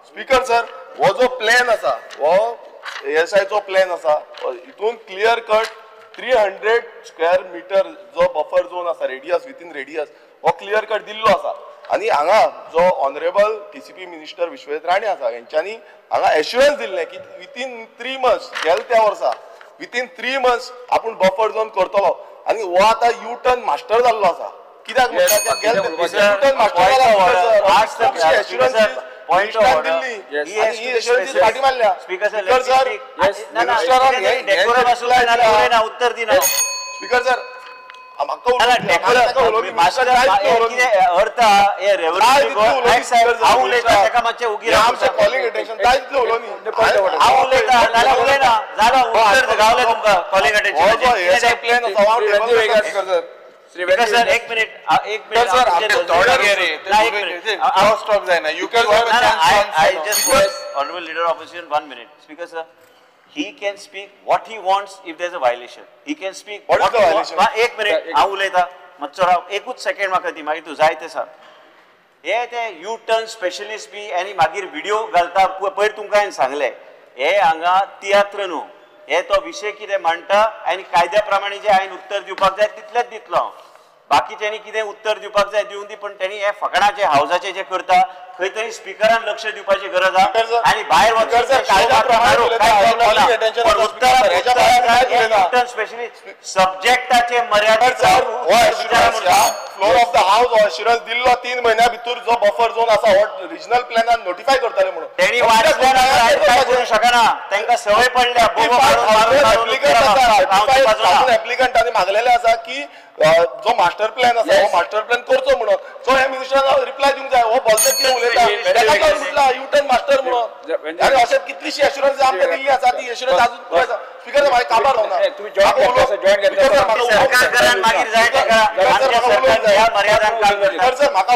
Speaker sir, हो जो plan आसा हो एएसआयचो प्लॅन आसा, हितून क्लियर कट 300 स्क्वेअर मिटर जो बफर झोन आसा, रेडियस विथीन रेडियस हो क्लियर कट दिल्लो आसा. आनी हांगा जो honourable TCP minister Vishwajit Rane आसा हेंच्यांनी हांगा एश्युरन्स दिल्लें की विथीन 3 मंथ्स, गेले त्या वर्सा विथीन 3 मंथ्स आपूण बफर झोन करतलो. आनी हो आतां यू टर्न मास्टर जाल्लो आसा. कित्याक म्हणटा यू टर्न मास्टर जाला? एश्युरन्सीस फाटी मारल्या. स्पीकर सर, उत्तर दिना. स्पीकर सर, अर्थ सर, एक मिनिट, एक minute. Honourable leader opposition, 1 minute. Speaker sir, he can speak what he wants if there is a violation. He can speak what is the violation? एक minute, हांव उलयता मातसो राव, एकूच सेकंड म्हाका दी, मागीर तूं जाय तें सांग. हे ते यू टर्न स्पेशलिस्ट बी आनी मागीर व्हिडिओ घालता. पयर तुमकां हांवें सांगलें, हे हांगा तियात्र न्हू, हे तो विशय कितें मांडटा आनी कायद्या प्रमाणे जे हांवें उत्तर दिवपाक जाय तितलेंच दितलो हांव. बाकीच्यांनी कितें उत्तर दिवपाक जाय दिवन दी, पण तेणी हे फकणाचे हावजाचे जे करता खंय तरी स्पिकरान लक्ष दिवपाची गरज आसा. आनी भायर वचून स्पेशलिस्ट सब्जेक्टाचे मर्यादीत फ्लोर ऑफ the house हो एश्युरन्स दिल्लो 3 म्हयन्या भितर जो बफर झोन आसा हो रिजनल प्लॅनान नोटिफाय करतले म्हणून. तेणी वाचलें काय करूंक शकना, तांकां संवय पडल्या. एप्लिकंटांनी मागलेले आसा की जो मास्टर प्लॅन आसा हो मास्टर प्लॅन करचो म्हणून. सो ह्या मिनिस्टरान रिप्लाय दिवंक जाय. हो बोलता कितें उलयता तेका म्हटला यू टर्न मास्टर म्हणून. आनी अशें कितलीशी एश्युरन्स आमकां दिल्ली आसा, ती एश्युरन्स अजून आसा. स्पीकर म्हाका काबार जावना. मागीर जाय. सर म्हाका